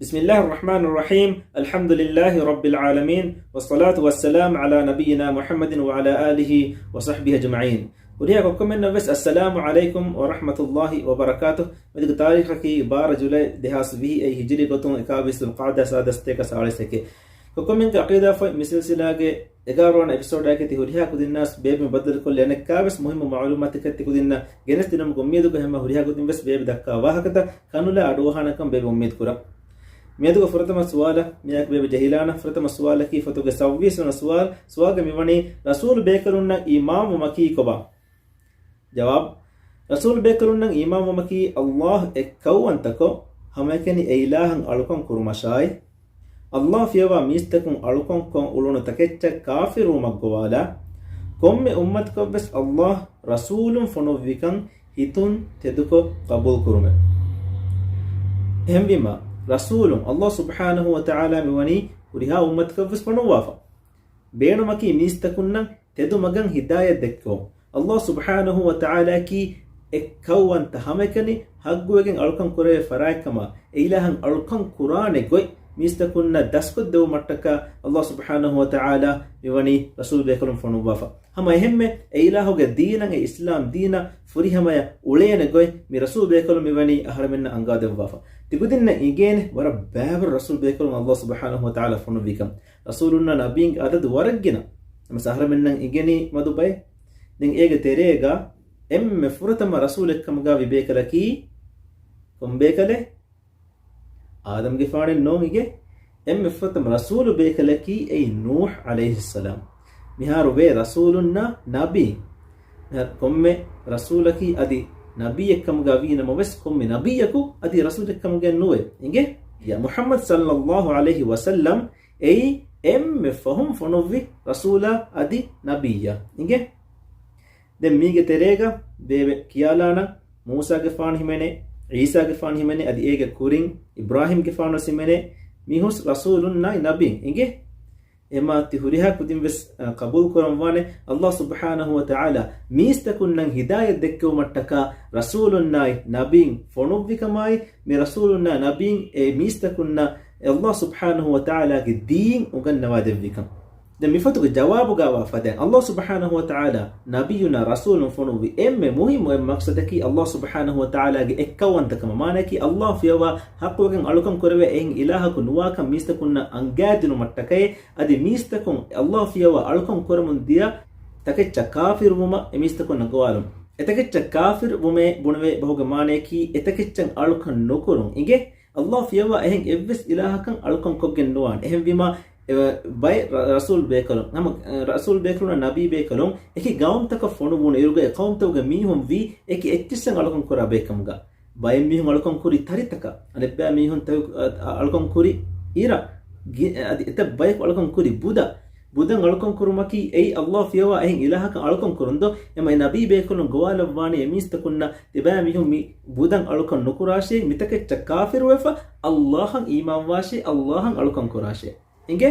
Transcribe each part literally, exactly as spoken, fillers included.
بسم الله الرحمن الرحيم. الحمد لله رب العالمين، والصلاة والسلام على نبينا محمد وعلى آله وصحبه أجمعين. ހުރިހާ ކޮއްކޮމެންނަށް ވެސް އައްސަލާމު ޢަލައިކުމް ވަރަޙްމަތުﷲި ވަބަރަކާތުހު. މިއަދުގެ ތާރީޚަކީ ބާރަ ޖުލައި ދެހާސް ވިހި، އެއީ ހިޖުރީ ގޮތުން އެކާވީސް ޛުލްޤަޢިދާ ސާދަ ސަތޭކަ ސާޅީސް އެކެއް. ކޮއްކޮމެންގެ ޢަޤީދާ ފޮތް މި ސިލްސިލާގެ އެގާރަ ވަނަ އެޕިސޯޑާއެކީ ތި ހުރިހާ ކުދިންނާސް ބޭބެ ބައްދަލުކޮށްލި އަނެއްކާވެސް މުހިއްމު މަޢުލޫމާތުތަކެއް ތި ކުދިންނަށް ގެނެސްދިނުމުގެ އުއްމީދުގަ ހަމަ ހުރިހާ ކުދިން ވެސް ބޭބެ ދައްކާ ވާހަކަތައް ކަނުލާ އަޑުއަހާނެކަން ބޭބެ އުއްމީދު ކުރަން. މިއަދުގެ ފުރަތަމަ ސުވާލަށް މިއާއެކު ބޭބެ ޖެހިލާނަން. ފުރަތަމަ ސުވާލަކީ ފޮތުގެ ސައްވީސް ވަނަ ސުވާލު. ސުވާލުގައި މިވަނީ ރަސޫލު ބޭކަލުންނަށް އީމާންވުމަކީ ކޮބާ؟ ޖަވާބު، ރަސޫލު ބޭކަލުންނަށް އީމާންވުމަކީ ﷲ އެއްކައުވަންތަކޮށް، ހަމައެކަނި އެއިލާހަށް އަޅުކަން ކުރުމަށާއި، ﷲ ފިޔަވާ މީސްތަކުން އަޅުކަންކޮށް އުޅުނު ތަކެއްޗަށް ކާފިރުވުމަށް ގޮވާލާ، ކޮންމެ އުއްމަތަކަށްވެސް ﷲ ރަސޫލުން ފޮނުއްވިކަން ހިތުން ތެދުކޮށް ޤަބޫލުކުރުމެވެ. އެހެންވީމަ، ރަސޫލުން ﷲ ސުބްޙާނަހޫ ވަތަޢާލާ މިވަނީ ހުރިހާ އުއްމަތަކަށްވެސް ފޮނުއްވާފަ. ބޭނުމަކީ މީސްތަކުންނަށް ތެދު މަގަށް ހިދާޔަތް ދެއްކެވުން. ﷲ ސުބްޙާނަހޫ ވަތަޢާލާއަކީ އެއްކައުވަންތަ ހަމައެކަނި ޙައްޤުވެގެން އަޅުކަން ކުރެވޭ ފަރާތްކަމަށް، އެއިލާހަށް އަޅުކަން ކުރާނެ ގޮތް މީސްތަކުންނަށް ދަސްކޮށްދެވުމަށްޓަކާ ﷲ ސުބްޙާނަހޫ ވަތަޢާލާ މިވަނީ ރަސޫލު ބޭކަލުން ފޮނުއްވާފަ. ހަމަ އެހެންމެ އެއިލާހުގެ ދީނަށް، އެ އިސްލާމް ދީނަށް ފުރިހަމަޔަށް އުޅޭނެ ގޮތް މި ރަސޫލު ބޭކަލުން މިވަނީ އަހަރެމެންނަށް އަންގާދެއްވާފަ. ތިކުދިންނަށް އިނގޭނެ ވަރަށް ބައިވަރު ރަސޫލު ބޭކަލުން ﷲ ސުބްޙާނަހޫ ވަތަޢާލާ ފޮނުއްވިކަން. ރަސޫލުންނާ ނަބީންގެ އަދަދު ވަރަށް ގިނަ. ނަމަވެސް އަހަރެމެންނަށް އިނގެނީ މަދު ބައެއް. ދެން އޭގެ ތެރޭގަ އެންމެ ފުރަތަމަ ރަސޫލެއްކަމުގަ ވި ބޭކަލަކީ ކޮން ބޭކަލެއް؟ އާދަމްގެފާނެއް ނޫން އިނގޭ. އެންމެ ފުރަތަމަ ރަސޫލު ބޭކަލަކީ އެއީ ނޫޙް ޢަލައިހިއްސަލާމް. މިހާރު ވޭ ރަސޫލުންނާ ނަބީ. މިހާރު ކޮންމެ ރަސޫލަކީ އަދި ނަބީއެއްކަމުގަ ވީ ނަމަވެސް، ކޮންމެ ނަބީއަކު އަދި ރަސޫލެއްކަމުގަ ނުވޭ. އިނގޭ؟ ޔާ މުޙައްމަދު ޞައްލައްލާހު ޢަލައިހި ވަސައްލަމް އެއީ އެންމެ ފަހުން ފޮނުއްވި ރަސޫލާ އަދި ނަބީއްޔާ. އިނގޭ؟ ދެން މީގެ ތެރޭގަ ބޭބެ ކިޔާލާނަން، މޫސާގެފާނު ހިމެނޭ، ޢީސާގެފާނު ހިމެނޭ، އަދި އޭގެ ކުރިން އިބްރާހީމްގެފާނު ވެސް ހިމެނޭ. މިހުސް ރަސޫލުންނާއި ނަބީން އިނގޭ. އެމާ ތި ހުރިހާ ކުދިން ވެސް، އަ، ޤަބޫލު ކުރަންވާނެ، ﷲ ސުބްޙާނަހޫ ވަތަޢާލާ މީސްތަކުންނަށް ހިދާޔަތް ދެއްކެވުމަށްޓަކާ ރަސޫލުންނާއި ނަބީން ފޮނުއްވިކަމާއި، މި ރަސޫލުންނާ ނަބީން އެ މީސްތަކުންނަށް ﷲ ސުބްޙާނަހޫ ވަތަޢާލާގެ ދީން އުނގަންނަވާ ދެއްވިކަން. ދެން މިފޮތުގެ ޖަވާބުގަވާ ފަދައިން، ﷲ ސުބްޙާނަހޫ ވަތަޢާލާ ނަބިއްޔުނާ ރަސޫލުން ފޮނުއްވި އެންމެ މުހިއްމު އެއް މަޤްޞަދަކީ، ﷲ ސުބްޙާނަހޫ ވަތަޢާލާގެ އެއްކައުވަންތަކަމަށް، މާނައަކީ، ﷲ ފިޔަވާ ޙައްޤުވެގެން އަޅުކަން ކުރެވޭ އެހެން އިލާހަކު ނުވާކަން މީސްތަކުންނަށް އަންގައިދިނުމަށްޓަކައި، އަދި މީސްތަކުން ﷲ ފިޔަވާ އަޅުކަން ކުރަމުން ދިޔަ ތަކެއްޗަށް ކާފިރުވުމަށް އެ މީސްތަކުންނަށް ގޮވާލުން. އެތަކެއްޗަށް ކާފިރު ވުމޭ ބުނެވޭ ބަހުގެ މާނައަކީ، އެތަކެއްޗަށް އަޅުކަން ނުކުރުން އިނގޭ. ﷲ ފިޔަވާ އެހެން އެއްވެސް އިލާހަކަށް އަޅުކަން ކޮށްގެން ނުވާނެ. އެހެންވީމާ، އެ، ބައެއް ރަ-، ރަސޫލު ބޭކަލުން، ހަމަ، އަ، ރަސޫލު ބޭކަލުންނާ ނަބީ ބޭކަލުން އެކި ގައުމްތަކަށް ފޮނުއްވުނު އިރުގައި، އެ ޤައުމްތަކުގެ މީހުން ވީ އެކި އެއްޗިއްސަށް އަޅުކަން ކުރާ ބައެއްކަމުގަ. ބައެއް މީހުން އަޅުކަން ކުރި ތަރިތަކަށް، އަނެއްބައި މީހުން ތަ-، އަ-، އަ-، އަޅުކަން ކުރި އިރަށް، ގި-، އަދި އެތައް ބަޔަކު އަޅުކަން ކުރި ބުދަށް. ބުދަށް އަޅުކަން ކުރުމަކީ އެއީ ﷲ ފިޔަވާ އެހެން އިލާހަކަށް އަޅުކަން ކުރުން ދޯ؟ އެމަ އެ ނަބީ ބޭކަލުން ގޮވާލައްވާނީ އެ މީސްތަކުންނަށް، ތިބާ މީހުން މި ބުދަށް އަޅުކަން ނުކުރާށޭ، މިތަކެއްޗަށް ކާފިރުވެފަ، ﷲއަށް އީމާންވާށޭ، ﷲއަށް އަޅުކަން ކުރާށޭ. އިނގޭ؟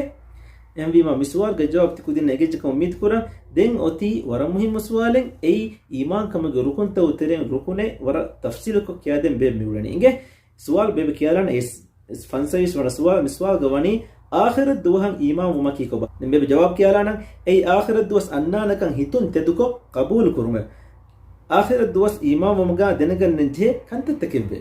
އެހެންވީމާ، މި ސުވާލުގެ ޖަވާބު ތި ކުދިންނަށް އެނގިއްޖެކަމަށް އުއްމީދު ކުރަން. ދެން އޮތީ ވަރަށް މުހިއްމު ސުވާލެއް. އެއީ އީމާންކަމުގެ ރުކުންތައް ތެރެއިން ރުކުނެއް ވަރަށް ތަފްސީލުކޮށް ކިޔާދޭން ބޭބެ މިއުޅެނީ. އިނގޭ؟ ސުވާލު ބޭބެ ކިޔާލާނަން އެސް، އެސް ފަންސަވީސް ވަނަ ސުވާލު. މި ސުވާލުގަ ވަނީ، އާޚިރަތް ދުވަހަށް އީމާން ވުމަކީ ކޮބާ؟ ދެން ބޭބެ ޖަވާބު ކިޔާލާނަން. އެއީ އާޚިރަތް ދުވަސް އަންނާނެކަން ހިތުން ތެދުކޮށް ޤަބޫލު ކުރުމެވެ. އާޚިރަތް ދުވަސް އީމާންވުމުގަ ދެނެގަންނަން ޖެހޭ ކަންތައްތަކެއްވޭ.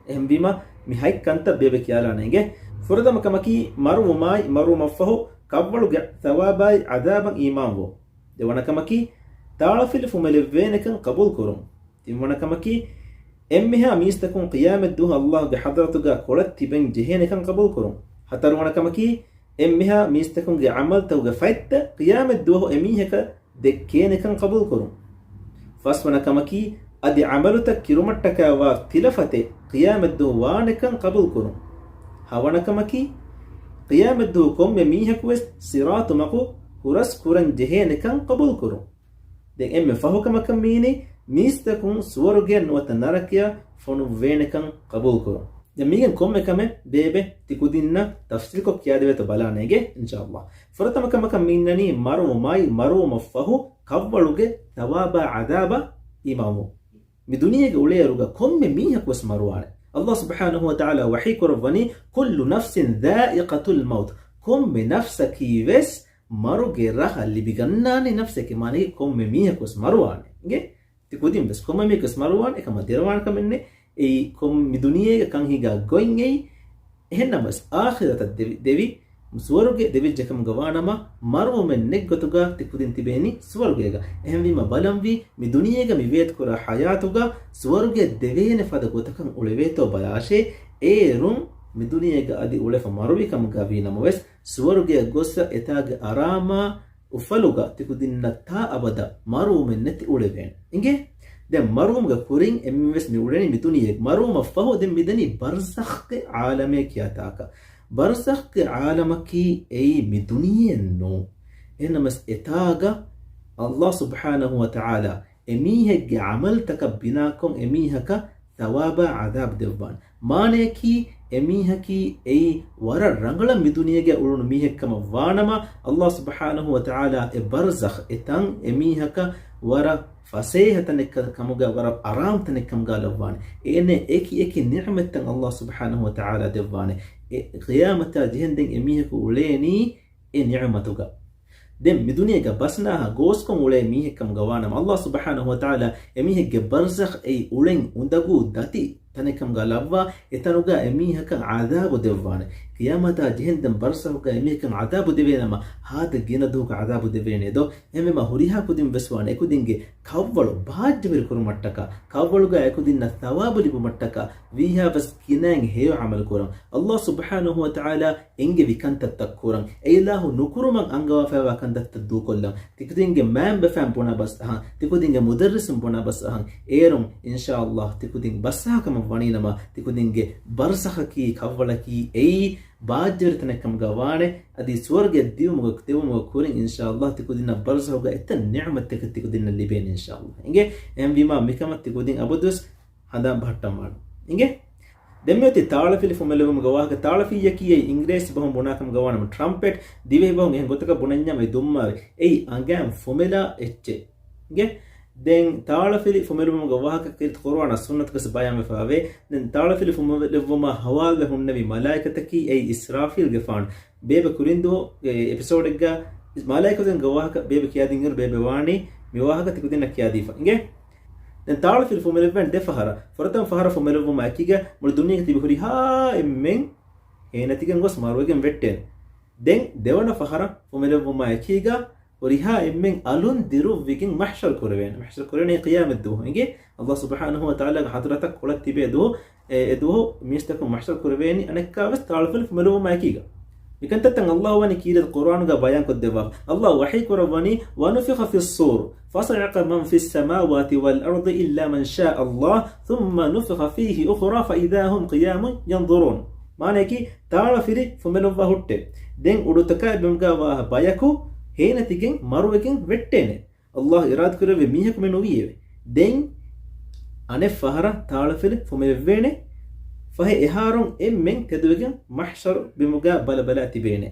އެހެންވީމަ، މި ހަތް ކަންތައް ބޭބެ ކިޔާލާނަން އިނގޭ. ފުރަތަމަ ކަމަކީ، މަރުވުމާއި، މަރުވުމަށްފަހު ކަށްވަޅުގެ ޘަވާބާއި ޢަޛާބަށް އީމާންވުން. ދެވަނަ ކަމަކީ، ތާޅަފިލި ފުމެލެއްވޭނެކަން ޤަބޫލުކުރުން. ތިންވަނަ ކަމަކީ، އެންމެހާ މީސްތަކުން ޤިޔާމަތްދުވަހު ﷲގެ ޙަޟްރަތުގަ ކޮޅަށް ތިބެން ޖެހޭނެކަން ޤަބޫލުކުރުން. ހަތަރުވަނަ ކަމަކީ، އެންމެހާ މީސްތަކުންގެ ޢަމަލުތަކުގެ ފަތްތައް ޤިޔާމަތްދުވަހު އެމީހަކަށް ދެއްކޭނެކަން ޤަބޫލުކުރުން. ފަސްވަނަ ކަމަކީ، އަދި ޢަމަލުތައް ކިރުމަށްޓަކައި ވާ ތިލަފަތެއް ޤިޔާމަތްދުވަހު ވާނެކަން ޤަބޫލުކުރުން. ހަވަނަ ކަމަކީ، ޤިޔާމަތްދުވަހު ކޮންމެ މީހަކުވެސް ޞިރާޠު މަގު ހުރަސް ކުރަން ޖެހޭނެކަން ޤަބޫލުކުރުން. ދެން އެންމެ ފަހު ކަމަކަށް މީނީ، މީސްތަކުން ސުވަރުގެއަށް ނުވަތަ ނަރަކަޔަށް ފޮނުއްވޭނެކަން ޤަބޫލުކުރުން. ދެން މީގެން ކޮންމެ ކަމެއް ބޭބެ ތި ކުދިންނަށް ތަފްޞީލްކޮށް ކިޔާދެވޭތޯ ބަލާނަން އިނގޭ، އިންޝާﷲ. ފުރަތަމަ ކަމަކަށް މިންނަނީ މަރުވުމާއި މަރުވުމަށްފަހު ކަށްވަޅުގެ ޘަވާބާ ޢަޛާބާ އީމާންވުން. މި ދުނިޔޭގަ އުޅޭއިރުގަ ކޮންމެ މީހަކުވެސް މަރުވާނެ. އަﷲ ސުބްޙާނަހޫ ވަތަޢާލާ ވަޙީ ކުރައްވަނީ، "كل نفس ذائقة الموت." ކޮންމެ ނަފްސަކީ ވެސް މަރުގެ ރަހަ ލިބިގަންނާނެ ނަފްސެކޭ. މާނައީ ކޮންމެ މީހަކު ވެސް މަރުވާނެ. އިނގޭ؟ ތި ކުދިން ވެސް ކޮންމެ މީހަކު ވެސް މަރުވާނެ. އެކަމަށް ދެރަވާނެ ކަމެއް ނެތް. އެއީ ކޮން މި ދުނިޔޭގަ ކަން ހިނގާ ގޮތް އެއީ. އެހެންނަމަވެސް އާޚިރަތަށް ދެވި، ދެވި ސުވަރުގެ ދެވިއްޖެ ކަމުގަ ވާނަމަ، މަރުވުމެއް ނެތް ގޮތުގަ ތި ކުދިން ތިބޭނީ ސުވަރުގޭގަ. އެހެންވީމަ ބަލަންވީ މި ދުނިޔޭގަ މި ވޭތުކުރާ ޙަޔާތުގަ ސުވަރުގެއަށް ދެވޭނެ ފަދަ ގޮތަކަށް އުޅެވޭތޯ ބަލާށޭ. އޭރުން މި ދުނިޔޭގަ އަދި އުޅެފަ މަރުވި ކަމުގަ ވީ ނަމަވެސް، ސުވަރުގެއަށް ގޮއްސަ އެތާގެ އަރާމާ އުފަލުގަ ތިކުދިންނަށް ތާ އަބަދަށް މަރުވުމެއް ނެތި އުޅެވޭނެ. އިނގޭ؟ ދެން މަރުވުމުގެ ކުރިން އެންމެން ވެސް މި އުޅެނީ މި ދުނިޔޭގަ. މަރުވުމަށް ފަހު ދެން މިދަނީ ބަރްޒަޚްގެ ޢާލަމޭ ކިޔާ ތާކަށް. ބަރްޒަޚްގެ ޢާލަމަކީ އެއީ މި ދުނިޔެއެއް ނޫން. އެހެންނަމަވެސް އެތާގަ އަﷲ ސުބްޙާނަހޫ ވަތަޢާލާ އެމީހެއްގެ ޢަމަލުތަކަށް ބިނާކޮށް އެމީހަކަށް ޘަވާބާ ޢަޛާބު ދެއްވާނެ. މާނަޔަކީ، އެމީހަކީ އެއީ ވަރަށް ރަނގަޅަށް މި ދުނިޔޭގަ އުޅުނު މީހެއްކަމަށް ވާނަމަ، އަﷲ ސުބްޙާނަހޫ ވަތަޢާލާ އެ ބަރްޒަޚް އެ ތަން އެމީހަކަށް ވަރަށް ފަސޭހަ ތަނެއް ކަ-، ކަމުގަ ވަރަށް އަރާމް ތަނެއް ކަމުގަ ލައްވާނެ. އޭނަ އެކި އެކި ނިޢުމަތްތައް އަﷲ ސުބްޙާނަހޫ ވަތަޢާލާ ދެއްވާނެ. އެ ޤިޔާމަތާ ޖެހެންދެން އެމީހަކު އުޅޭނީ އެ ނިޢުމަތުގަ. ދެން މި ދުނިޔޭގަ ބަސްނާހާ ގޯސްކޮށް އުޅޭ މީހެއްކަމުގަ ވާނަމަ، އަﷲ ސުބްޙާނަހޫ ވަތަޢާލާ އެމީހެއްގެ ބަރްޒަޚް އެއީ އުޅެން އުނދަގޫ ދަތި ތަނެއްކަމުގަ ލައްވާ، އެތަނުގަ އެމީހަކަށް ޢަޛާބު ދެއްވާނެ. ޤިޔާމަތާ ޖެހެންދެން ބަރްޒަޚުގަ އެމީހަކަށް ޢަޛާބު ދެވޭނަމަ، ހާދަ ގިނަ ދުވަހަކު ޢަޛާބު ދެވޭނެ ދޯ؟ އެހެންވީމަ ހުރިހާ ކުދިން ވެސް ވާނެ އެކުދިންގެ ކަށްވަޅު ބާއްޖަވެރި ކުރުމަށްޓަކާ، ކަށްވަޅުގަ އެކުދިންނަށް ޘަވާބު ލިބުމަށްޓަކާ، ވީހާވެސް ގިނައިން ހެޔޮ ޢަމަލު ކުރަން. އަﷲ ސުބްޙާނަހޫ ވަތަޢާލާ އެންގެވި ކަންތައްތައް ކުރަން، އެއިލާހު ނުކުރުމަށް އަންގަވާފައިވާ ކަންތައްތައް ދޫކޮށްލަން، ތިކުދިންގެ މައިންބަފައިން ބުނާ ބަސް އަހަން، ތިކުދިންގެ މުދައްރިސުން ބުނާ ބަސް އަހަން، އޭރުން އިންޝާﷲ ތިކުދިން ބަސްއަހާ ކަމަށް ވަނީނަމަ، ތިކުދިންގެ ބަރްޒަޚަކީ ކަށްވަޅަކީ އެއީ ބާއްޖަވެރި ތަނެއްކަމުގަ ވާނެ. އަދި ސުވަރުގެ ދިއުމުގަ، ދިއުމުގެ ކުރިން އިންޝާﷲ ތިކުދިންނަށް ބަރްޒަޚުގަ އެތައް ނިޢުމަތްތަކެއް ތިކުދިންނަށް ލިބޭނެ އިންޝާﷲ. އިނގޭ؟ އެހެންވީމާ މިކަމަށް ތިކުދިން އަބަދުވެސް ހަނދާން ބަހައްޓަންވާނެ. އިނގޭ؟ ދެން މިއޮތީ ތާޅަފިލި ފުމެލުވުމުގެ ވާހަކަ. ތާޅަފިއްޔަކީ އެއީ އިނގިރޭސި ބަހުން ބުނާކަމުގަ ވާނަމަ ޓްރަމްޕެޓް، ދިވެހި ބަހުން އެހެން ގޮތަކަށް ބުނަންޏާ އެ ދުންމާވެ. އެއީ އަނގައިން ފުމެލާ އެއްޗެއް. އިނގޭ؟ ދެން ތާޅަފިލި ފުމެލުވުމުގެ ވާހަކަ ކީރިތި ޤުރުއާނާ ސުންނަތުގަސް ބަޔާންވެފައިވޭ. ދެން ތާޅަފިލި ފުމެލެއްވުމާ ހަވާލުވެ ހުންނެވި މަލާއިކަތަކީ އެއީ އިސްރާފީލްގެފާނު. ބޭބެ ކުރިންދުވަހު އެ އެޕިސޯޑެއްގަ މަލާއިކަތުންގެ ވާހަކަ ބޭބެ ކިޔާދިންއިރު ބޭބެ ވާނީ މި ވާހަކަ ތިކުދިންނަށް ކިޔާދީފަ. އިނގޭ؟ ދެން ތާޅަފިލި ފުމެލެއްވޭނެ ދެ ފަހަރަށް. ފުރަތަމަ ފަހަރަށް ފުމެލެއްވުމާ އެކީގަ މުޅި ދުނިޔޭގަ ތިބި ހުރިހާ އެންމެން ހޭނެތިގެން ގޮސް މަރުވެގެން ވެއްޓޭނެ. ދެން ދެވަނަ ފަހަރަށް ފުމެލެއްވުމާ އެކީގަ ހުރިހާ އެންމެން އަލުން ދިރުއްވިގެން މަޙްޝަރު ކުރެވޭނެ. މަޙްޝަރު ކުރެވޭނެ ޤިޔާމަތް ދުވަހު. އިނގޭ؟ އަﷲ ސުބްޙާނަހޫ ވަތަޢާލާގެ ޙަޟްރަތަށް ކޮޅަށް ތިބޭ ދުވަހު. އެ، އެ ދުވަހު މީސްތަކުން މަޙްޝަރު ކުރެވޭނީ އަނެއްކާވެސް ތާޅަފިލި ފުމެލުވުމާ އެކީގަ. މިކަންތައްތައް އަﷲ ވަނީ ކީރިތި ޤުރުއާނުގަ ބަޔާންކޮށްދެއްވާފަ. އަﷲ ވަޙީ ކުރައްވަނީ، "ونفخ في الصور فصعق من في السماوات والأرض إلا من شاء الله ثم نفخ فيه أخرى فإذا هم قيام ينظرون." މާނަޔަކީ، ތާޅަފިލި ފުމެލައްވާ ހުއްޓޭ. ދެން އުޑުތަކާއި ބިމުގަ ވާ ބަޔަކު ހޭނެތިގެން މަރުވެގެން ވެއްޓޭނެ. އަﷲ އިރާދަކުރެއްވި މީހަކު މި ނުވީއެވެ. ދެން އަނެއް ފަހަރަށް ތާޅަފިލި ފުމެލެއްވޭނެ. ފަހެ އެހާރުން އެންމެން ތެދުވެގެން މަޙްޝަރު ބިމުގަ ބަލަބަލާ ތިބޭނެ.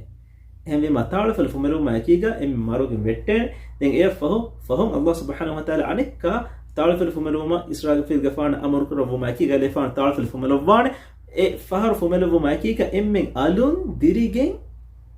އެހެންވީމަ ތާޅަފިލި ފުމެލުމާ އެކީގަ އެންމެން މަރުވެގެން ވެއްޓޭނެ. ދެން އެއަށް ފަހު، ފަހުން އަﷲ ސުބްޙާނަހޫ ވަތަޢާލާ އަނެއްކާ ތާޅަފިލި ފުމެލުވުމަށް އިސްރާފީލްގެފާނަށް އަމުރު ކުރައްވުމާ އެކީގަ އެފާނު ތާޅަފިލި ފުމެލައްވާނެ. އެ ފަހަރު ފުމެލެއްވުމާ އެކީގަ އެންމެން އަލުން ދިރިގެން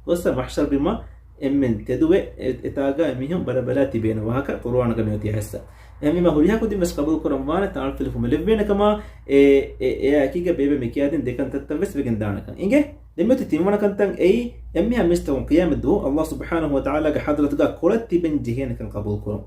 ގޮއްސަ މަޙްޝަރު ބިމަށް އެންމެން ތެދުވެ، އެ-، އެތާގަ އެމީހުން ބަލަބަލާ ތިބޭނެ ވާހަކަ ޤުރުއާނުގަ މިއޮތީ އައިސްސަ. އެހެންވީމަ ހުރިހާ ކުދިން ވެސް ޤަބޫލު ކުރަން ވާނެ ތާޅަފިލި ފުމެލެއްވޭނެ ކަމަށް. އެ، އެ، އެއާ އެކީގަ ބޭބެ މި ކިޔާދިން ދެ ކަންތައްތައް ވެސް ވެގެން ދާނެކަން. އިނގޭ؟ ދެން މިއޮތީ ތިންވަނަ ކަންތައް އެއީ، އެންމެހާ މީސްތަކުން ޤިޔާމަތް ދުވަހު އަﷲ ސުބްޙާނަހޫ ވަތަޢާލާގެ ޙަޟްރަތުގަ ކޮޅަށް ތިބެން ޖެހޭނެކަން ޤަބޫލު ކުރުން.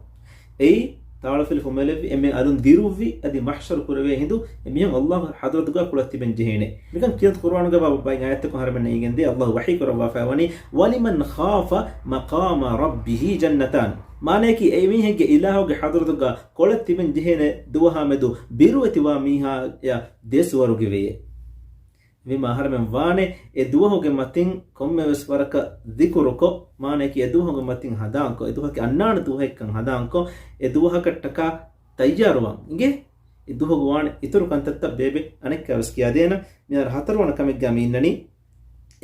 އެއީ، ތާޅަފިލި ފުމެލެއްވި، އެންމެން އަލުން ދިރުއްވި، އަދި މަޙްޝަރު ކުރެވޭ ހިނދު، އެމީހުން އަﷲ ޙަޟްރަތުގަ ކޮޅަށް ތިބެން ޖެހޭނެ. މިކަން ކީރިތި ޤުރުއާނުގަ ބަ-، ބައި އާޔަތަކުން އަހަރެމެން ނެތް އިނގެންދޭ، އަﷲ ވަޙީ ކުރައްވާފައިވަނީ، "ولمن خاف مقام ربه جنتان." މާނަޔަކީ، އެމީހެއްގެ އިލާހުގެ ޙަޟްރަތުގަ ކޮޅަށް ތިބެން ޖެހޭނެ ދުވަހާ މެދު ބިރުވެތިވާ މީހާޔަށް ދެ ސުވަރުގެ ވެޔޭ. ވީމަ އަހަރެމެން ވާނެ އެ ދުވަހުގެ މަތިން ކޮންމެވެސް ވަރަކަށް ޛިކުރުކޮށް، މާނަޔަކީ އެ ދުވަހުގެ މަތިން ހަނދާންކޮށް، އެ ދުވަހަކީ އަންނާނެ ދުވަހެއްކަން ހަނދާންކޮށް، އެ ދުވަހަކަށްޓަކާ ތައްޔާރުވާން އިނގޭ. އެ ދުވަހުގެ ވާނެ އިތުރު ކަންތައްތައް ބޭބެ އަނެއްކާވެސް ކިޔާދޭނަން. މިހާރު ހަތަރުވަނަ ކަމެއްގަ މި އިންނަނީ،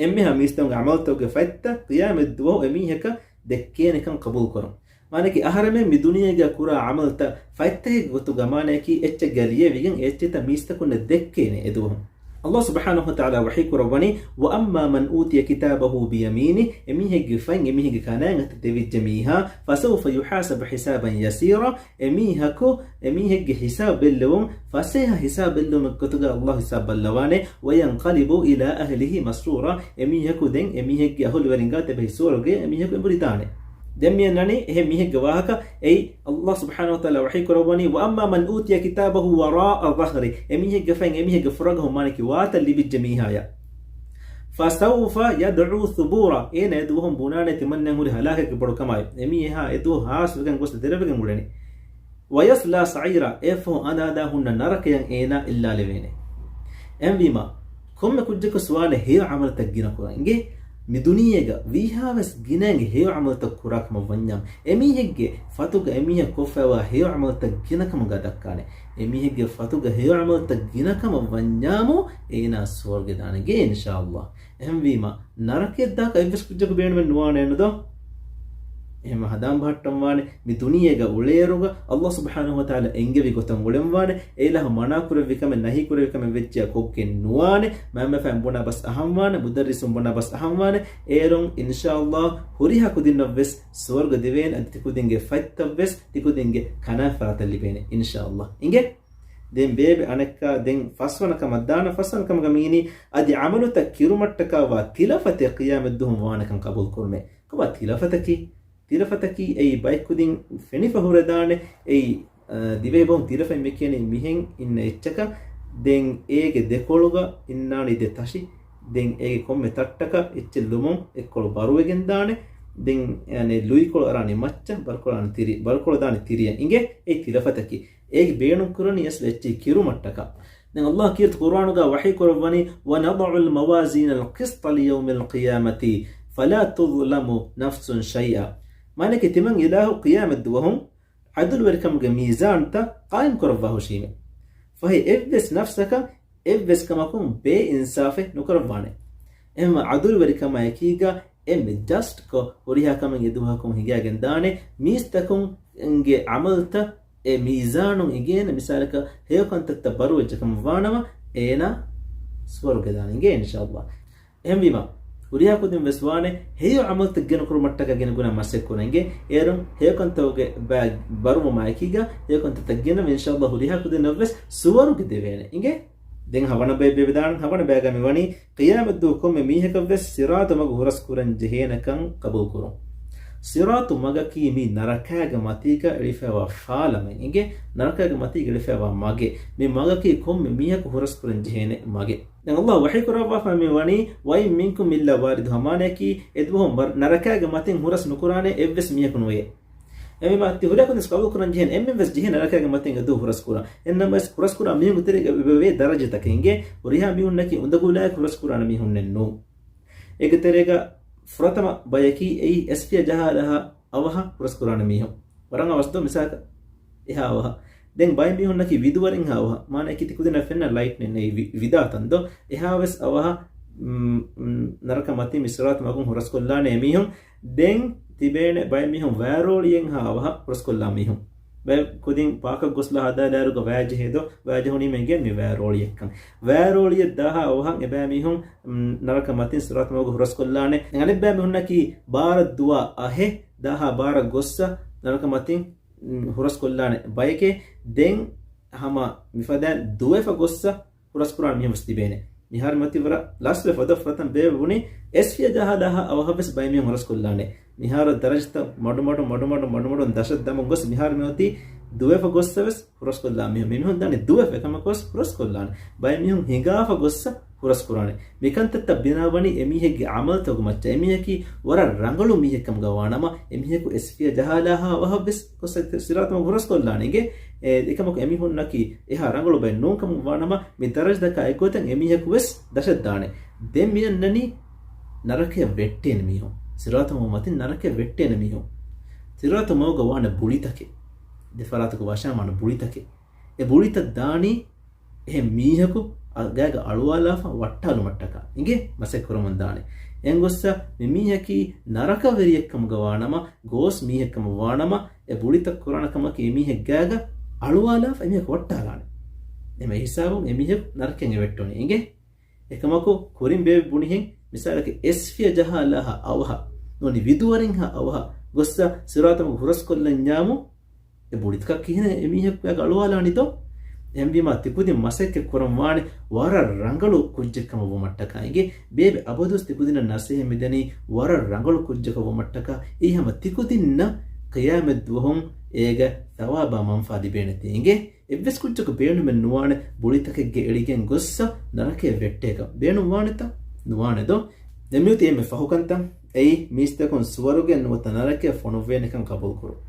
އެންމެހާ މީސްތަކުންގެ ޢަމަލުތަކުގެ ފަތްތައް ޤިޔާމަތް ދުވަހު އެމީހަކަށް ދެއްކޭނެކަން ޤަބޫލުކުރުން. މާނައަކީ އަހަރެމެން މި ދުނިޔޭގަ ކުރާ ޢަމަލުތައް ފަތްތަކެއްގެ ގޮތުގަ މާނައަކީ އެއްޗެއްގަ ލިޔެވިގެން އެއްޗިތައް މީސްތަކުންނަށް ދެއްކޭނެ އެދުވަހު. ﷲ ސުބްޙާނަހޫ ވަތަޢާލާ ވަޙީ ކުރައްވަނީ، "وَأَمَّا مَنْ أُوتِيَ كِتَابَهُ بِيَمِينِهِ" އެމީހެއްގެ ފަތް އެމީހެއްގެ ކަނާތް އަތަށް ދެވިއްޖެ މީހާ، "فَسَوْفَ يُحَاسَبُ حِسَابًا يَسِيرًا" އެމީހަކު، އެމީހެއްގެ ހިސާބު ބެއްލެވުން ފަސޭހަ ހިސާބު ބެއްލުމެއް ގޮތުގަ ﷲ ހިސާބު ބައްލަވާނެ. "وَيَنْقَلِبُ إِلَىٰ أَهْلِهِ مَسْرُورًا" އެމީހަކު ދެން އެމީހެއްގެ އަހުލުވެރިންގާ ތިބެހި ސުވަރުގެ އެމީހަކު އެނބުރިދާނެ. ދެން މިއަންނަނީ އެހެން މީހެއްގެ ވާހަކަ. އެއީ ﷲ ސުބްޙާނަހޫ ވަތަޢާލާ ވަޙީ ކުރައްވަނީ، "وَأَمَّا مَنْ أُوتِيَ كِتَابَهُ وَرَاءَ ظَهْرِهِ" އެމީހެއްގެ ފަތް އެމީހެއްގެ ފުރަގަހުން މާނައަކީ ވާތައް ލިބިއްޖެ މީހާޔަށް. "فَسَوْفَ يَدْعُو ثُبُورًا" އޭނަ އެދުވަހުން ބުނާނެ ތިމަންނައަށް ހުރި ހަލާކެއްގެ ބޮޑުކަމާއި. އެމީހާ އެދުވަހު ހާސްވެގެން ގޮސް ދެރަވެގެން އުޅެނީ. "وَيَصْلَىٰ سَعِيرًا" އެއަށްފަހު އަނދާ އަނދާ ހުންނަ ނަރަކަޔަށް އޭނާ އެއްލާލެވޭނެ. އެހެންވީމާ، ކޮންމެ ކުއްޖަކު ސުވާލެއް ހެޔޮ ޢަމަލުތައް ގިނަ ކުރަން އިނގޭ. މި ދުނިޔޭގަ ވީހާވެސް ގިނައިން ހެޔޮ ޢަމަލުތައް ކުރާ ކަމަށް ވަންޏާ، އެމީހެއްގެ ފަތުގަ އެމީހަށް ކޮށްފައިވާ ހެޔޮ ޢަމަލުތައް ގިނަ ކަމުގަ ދައްކާނެ. އެމީހެއްގެ ފަތުގަ ހެޔޮ ޢަމަލުތައް ގިނަ ކަމަށް ވަންޏާމު، އޭނާ ސުވަރުގެ ދާނެ އިނގޭ، އިންޝާﷲ. އެހެންވީމާ، ނަރަކަޔަށް ދާކަށް އެއްވެސް ކުއްޖަކު ބޭނުމެއް ނުވާނެ ނުދޯ؟ އެހެން ހަނދާން ބަހައްޓަން ވާނެ، މި ދުނިޔޭގަ އުޅޭއިރުގަ ﷲ ސުބްޙާނަހޫ ވަތަޢާލާ އެންގެވި ގޮތަށް އުޅެން ވާނެ، އެއިލާހު މަނާ ކުރެއްވި ކަމެއް، ނަހީ ކުރެއްވި ކަމެއް ވެއްޖެޔާ ކޮށްގެން ނުވާނެ، މައިންބަފައިން ބުނާ ބަސް އަހަން ވާނެ، މުދައްރިސުން ބުނާ ބަސް އަހަން ވާނެ، އޭރުން އިންޝާﷲ ހުރިހާ ކުދިންނަށްވެސް ސުވަރުގެ ދެވޭނެ، އަދި ތިކުދިންގެ ފަތްތައްވެސް ތިކުދިންގެ ކަނާތް ފަރާތަށް ލިބޭނެ، އިންޝާﷲ. އިނގޭ؟ ދެން ބޭބެ އަނެއްކާ ދެން ފަސްވަނަ ކަމަށް ދާނަ، ފަސްވަނަ ކަމުގަ މީނީ އަދި ޢަމަލުތައް ކިރުމަށްޓަކާވާ ތިލަފަތެއް ޤިޔާމަތްދުވަހުން ވާނެކަން ޤަބޫލުކުރުމޭ. ކޮބާ ތިލަފަތަކީ؟ ތިލަފަތަކީ އެއީ ބައެއްކުދިން ފެނިފަ ހުރެދާނެ، އެއީ، އަ، ދިވެހިބަހުން ތިލަފަތް މި ކިޔަނީ މިހެން އިންނަ އެއްޗަކަށް. ދެން އޭގެ ދެކޮޅުގަ އިންނާނީ ދެ ތަށި. ދެން އޭގެ ކޮންމެ ތައްޓަކަށް އެއްޗެއް ލުމުން އެއްކޮޅު ބަރުވެގެން ދާނެ. ދެން، އަނެއް، ލުއިކޮޅު އަރާނީ މައްޗަށް، ބަރުކޮޅު ދާނީ ތިރި-، ބަރުކޮޅު ދާނީ ތިރިއަށް. އިނގޭ އެއީ ތިލަފަތަކީ. އޭގެ ބޭނުން ކުރަނީ އަސްލު އެއްޗެއް ކިރުމަށްޓަކާ. ދެން ﷲ ކީރިތި ޤުރްއާނުގަ ވަޙީ ކުރައްވަނީ، "وَنَضَعُ الْمَوَازِينَ الْقِسْطَ لِيَوْمِ الْقِيَامَةِ فَلَا تُظْلَمُ نَفْسٌ شَيْئًا" މާނައަކީ ތިމަން އިލާހު ޤިޔާމަތްދުވަހުން ޢަދުލުވެރިކަމުގެ މީޒާންތައް ޤާއިމް ކުރައްވާ ހުށީމޭ. ފަހެ އެއްވެސް ނަފްސަކަށް އެއްވެސް ކަމަކުން ބޭއިންސާފެއް ނުކުރައްވާނެ. އެހެންވެ ޢަދުލުވެރިކަމާއެކީގަ އެންމެ ޖަސްޓްކޮށް ހުރިހާ ކަމެއް އެދުވަހަކުން ހިނގައިގެން ދާނެ، މީސްތަކުންގެ ޢަމަލުތައް އެ މީޒާނުން އިނގޭނެ. މިސާލަކަށް ހެޔޮކަންތައްތައް ބަރުވެއްޖެ ކަމަށް ވާނަމަ އޭނާ ސުވަރުގެ ދާނެ އިނގޭ އިންޝާﷲ. އެހެންވީމާ، ހުރިހާ ކުދިން ވެސް ވާނެ ހެޔޮ ޢަމަލުތައް ގިނަ ކުރުމަށްޓަކާ ގިނަ ގުނަ މަސައްކަތް ކުރަން އިނގޭ. އޭރުން ހެޔޮކަންތަކުގެ ބައި ބަރުވުމާއެކީގަ ހެޔޮކަންތައްތައް ގެނަވެ އިންޝާﷲ ހުރިހާ ކުދިންނަށްވެސް ސުވަރުގެ ދެވޭނެ އިނގޭ. ދެން ހަވަނަ ބައެއް ބޭބެދާނަން. ހަވަނަ ބައިގަ މިވަނީ ޤިޔާމަތްދުވަހު ކޮންމެ މީހަކަށްވެސް ޞިރާޠު މަގު ހުރަސްކުރަން ޖެހޭނެކަން ޤަބޫލުކުރުން. ޞިރާޠު މަގަކީ މީ ނަރަކާގެ މަތީގަ އެޅިފައިވާ ފާލަމެއް އިނގޭ، ނަރަކާގެ މަތީގަ އެޅިފައިވާ މަގެއް. މި މަގަކީ ކޮންމެ މީހަކު ހުރަސްކުރަން ޖެހޭނެ މަގެއް. ދެން ﷲ ވަޙީ ކުރައްވާފަ މި ވަނީ، "وَإِن مِّنكُمْ إِلَّا وَارِدُهَا" މާނައަކީ އެދުވަހު މަރ-، ނަރަކާގެ މަތިން ހުރަސް ނުކުރާނެ އެއްވެސް މީހަކު ނުވޭ. އެހެންވީމާ ތި ހުރިހާ ކުދިން ވެސް ޤަބޫލުކުރަން ޖެހޭނެ އެންމެން ވެސް ޖެހޭ ނަރަކާގެ މަތިން އެދުވަހު ހުރަސްކުރަން. އެހެންނަމަވެސް ހުރަސްކުރާ މީހުންގެ ތެރޭގަ ވެ-، ވެ-، ވޭ ދަރަޖަތަކެއް އިނގޭ. ހުރިހާ މީހުންނަކީ އުނދަގުލާއެކު ހުރަސްކުރާނެ މީހުންނެއް ނޫން. އޭގެ ތެރޭގަ ފުރަތަމަ ބަޔަކީ އެއީ އެސްފިޔަ ޖަހާލާހާ އަވަހަށް ހުރަސްކުރާނެ މީހުން. ވަރަށް އަވަސް ދޯ މިސާލަކަށް އެހާ އަވަހަށް. ދެން ބައެއް މީހުންނަކީ ވިދުވަރެއްހާ އަވަހަށް. މާނައަކީ ތި ކުދިންނަށް ފެންނަ ލައިޓް ނެއް ނެއް ވި-، ވިދާތަން ދޯ. އެހާވެސް އަވަހަށް، މް، މް، ނަރަކަ މަތިން މި ޞިރާޠު މަގުން ހުރަސްކޮށްލާނެ މީހުން. ދެން ތިބޭނެ ބައެއް މީހުން ވައިރޯޅިއެއްހާ އަވަހަށް ހުރަސްކޮށްލާ މީހުން. ބައެއް ކުދިން ޕާކަށް ގޮސްލާ ހަދާލާއިރުގަ ވައި ޖެހޭ ދޯ، ވައި ޖެހުނީމަ އިނގޭނެ މި ވައިރޯޅިއެއްކަން. ވައިރޯޅިއެއް ދާހާ އަވަހަށް އެބައިމީހުން، މް، ނަރަކަ މަތިން ޞިރާޠު މަގު ހުރަސްކޮށްލާނެ. ދެން އަނެއްބައިމީހުންނަކީ ބާރަށް ދުވާ އަހެއް ދާހާ ބާރަށް ގޮއްސަ ނަރަކަ މަތިން، މް، ހުރަސްކޮށްލާނެ ބަޔެކޭ. ދެން ހަމަ މިފަދައިން ދުވެފަ ގޮއްސަ ހުރަސްކުރާނެ މީހުން ވެސް ތިބޭނެ. މިހާރު މިއޮތީ ވަރަށް ލަސްވެފަ ދޯ. ފުރަތަމަ ބޭބެ ބުނީ އެސްފިޔަ ޖަހާލާހާ އަވަހަށް ވެސް ބައެއް މީހުން ހުރަސްކޮށްލާނެ. މިހާރު ދަރަޖަތައް މަޑުމަޑު، މަޑުމަޑު، މަޑުމަޑުން ދަށަށް ދަމުން ގޮސް މިހާރު މިއޮތީ ދުވެފަ ގޮއްސަ ވެސް ހުރަސްކޮށްލާ މީހުން. މި މީހުން ދާނެ ދުވެފަ އެކަމަކު ވެސް ހުރަސްކޮށްލާނެ. ބައެއް މީހުން ހިނގާފަ ގޮއްސަ ހުރަސްކުރާނެ. މިކަންތައްތައް ބިނާވަނީ އެމީހެއްގެ ޢަމަލުތަކުގެ މައްޗަށް. އެމީހަކީ ވަރަށް ރަނގަޅު މީހެއްކަމުގަ ވާނަމަ، އެމީހަކު އެސްފިޔަ ޖަހާލާހާ އަވަހަށް ވެސް ގޮސް ޞިރާޠު މަގު ހުރަސްކޮށްލާނެ އިނގޭ. އެ، އެކަމަކު އެމީހުންނަކީ އެހާ ރަނގަޅު ބައެއް ނޫންކަމުގަ ވާނަމަ، މި ދަރަޖަތަކާ އެއްގޮތަށް އެމީހަކު ވެސް ދަށަށް ދާނެ. ދެން މިއަންނަނީ ނަރަކަޔަށް ވެއްޓޭނެ މީހުން. ޞިރާޠު މަގު މަތިން ނަރަކަޔަށް ވެއްޓޭނެ މީހުން. ޞިރާޠު މަގުގަ ވާނެ ބުޅިތަކެއް. ދެ ފަރާތަކު ވަށާ ވާނެ ބުޅިތަކެއް. އެ ބުޅިތައް ދާނީ އެހެން މީހަކު ގާގަ އަޅުވާލާފަ ވައްޓާލުމަށްޓަކާ އިނގޭ މަސައްކަތް ކުރަމުން ދާނެ. އެނގޮއްސަ މި މީހަކީ ނަރަކަވެރިއެއްކަމުގަ ވާނަމަ، ގޯސް މީހެއްކަމަށް ވާނަމަ، އެ ބުޅިތައް ކުރާނެ ކަމަކީ އެ މީހެއްގާގަ އަޅުވާލާފަ އެ މީހަކު ވައްޓާލާނެ. އެމަ ހިސާބުން އެ މީހަކު ނަރަކައިން އެ ވެއްޓުނީ އިނގޭ. އެކަމަކު ކުރިން ބޭބެ ބުނިހެން، މިސާލަކަށް އެސްފިޔަ ޖަހާލާހާ އަވަހަށް، ނޫނީ ވިދުވަރިންހާ އަވަހަށް ގޮއްސަ ސިރާތަމަގު ހުރަސްކޮށްލަންޏާމު، އެ ބުޅިތަކަށް ކިހިނެއް އެ މީހަކު އަޅުވާލާނީތޯ؟ އެހެންވީމާ ތިކުދިން މަސައްކަތް ކުރަން ވާނެ ވަރަށް ރަނގަޅު ކުއްޖެއްކަމަށް ވުމަށްޓަކާ އިނގޭ. ބޭބެ އަބަދުވެސް ތިކުދިންނަށް ނަސޭހަތް މިދެނީ ވަރަށް ރަނގަޅު ކުއްޖަކަށް ވުމަށްޓަކާ. އެއީ ހަމަ ތިކުދިންނަށް ޤިޔާމަތް ދުވަހު އޭގެ ޘަވާބާ މަންފާ ލިބޭނެތީ އިނގޭ. އެއްވެސް ކުއްޖަކު ބޭނުމެއް ނުވާނެ ބުޅިތަކެއްގެ އެޅިގެން ގޮއްސަ ނަރަކަޔަށް ވެއްޓޭކަށް. ބޭނުން ވާނެތަ؟ ނުވާނެ ދޯ؟ ދެން މިއޮތީ އެންމެ ފަހު ކަންތައް. އެއީ، މީސްތަކުން ސުވަރުގެ ނުވަތަ ނަރަކަޔަށް ފޮނުއްވޭނެކަން ޤަބޫލުކުރުން.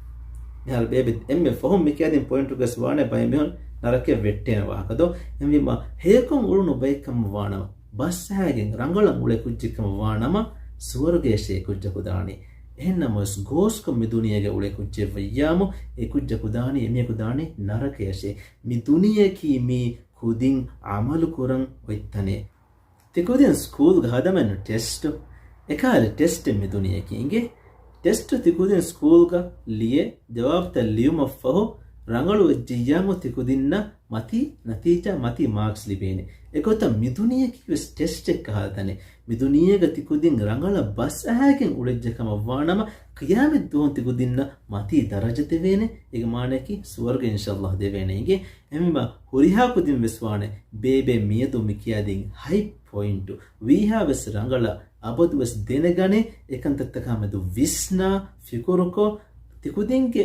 މިހާރު ބޭބެ އެންމެ ފަހުން މިކިޔާދިން ޕޮއިންޓުގަސް ވާނެ ބައެއް މީހުން ނަރަކަޔަށް ވެއްޓޭނެ ވާހަކަ ދޯ؟ އެހެންވީމާ ހެޔޮކޮށް އުޅުނު ބައެއްކަމަށް ވާނަމަ، ބަސް އަހައިގެން ރަނގަޅަށް އުޅޭ ކުއްޖެއްކަމަށް ވާނަމަ، ސުވަރުގަޔަށޭ އެ ކުއްޖަކު ދާނީ. އެހެންނަމަވެސް ގޯސްކޮށް މި ދުނިޔޭގަ އުޅޭ ކުއްޖެއް ވެއްޔާމު، އެ ކުއްޖަކު ދާނީ، އެ މީހަކު ދާނީ ނަރަކަޔަށޭ. މި ދުނިޔެއަކީ މީ ކުދިން ޢަމަލު ކުރަން އޮތް ތަނެއް. ތިކުދިން ސްކޫލްގަ ހަދަމެއްނު ޓެސްޓު. އެކަހަލަ ޓެސްޓެއް މި ދުނިޔެއަކީ އިނގޭ. ޓެސްޓު ތިކުދިން ސްކޫލްގަ ލިޔެ، ޖަވާބުތައް ލިޔުމަށްފަހު، ރަނގަޅު ވެއްޖިއްޔާމު ތިކުދިންނަށް މަތީ ނަތީޖާ، މަތީ މާކްސް ލިބޭނެ. އެގޮތަށް މި ދުނިޔެއަކީ ވެސް ޓެސްޓެއް ކަހަލަ ތަނެއް. މި ދުނިޔޭގަ ތިކުދިން ރަނގަޅަށް ބަސް އަހައިގެން އުޅެއްޖެ ކަމަށް ވާނަމަ، ޤިޔާމަތް ދުވަހު ތިކުދިންނަށް މަތީ ދަރަޖަ ދެވޭނެ. އޭގެ މާނައަކީ ސުވަރުގެ އިންޝާﷲ ދެވޭނެ އިނގޭ. އެހެންވީމާ ހުރިހާ ކުދިން ވެސް ވާނެ ބޭބެ މިއަދު މި ކިޔާދިން ހަތް ޕޮއިންޓު. ވީހާ ވެސް ރަނގަޅަށް އަބަދުވެސް ދެނެގަނޭ، އެކަންތައްތަކާ މެދު ވިސްނާ، ފިކުރުކޮށް، ތިކުދިންގެ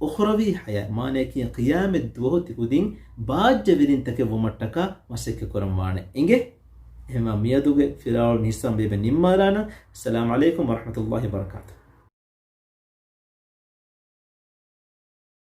އުޚްރަވީ ޙަޔާތް، މާނައަކީ ޤިޔާމަތް ދުވަހު ތިކުދިން ބާއްޖަވެރިންތަކެއް ވުމަށްޓަކާ މަސައްކަތް ކުރަން ވާނެ އިނގޭ. އެހެންވީމާ މިއަދުގެ ފިލާވަޅު މިހިސާބުން ބޭބެ ނިންމާލާނަން. އައްސަލާމު ޢަލައިކުމް ވަރަޙްމަތުﷲ ވަބަރަކާތުހު.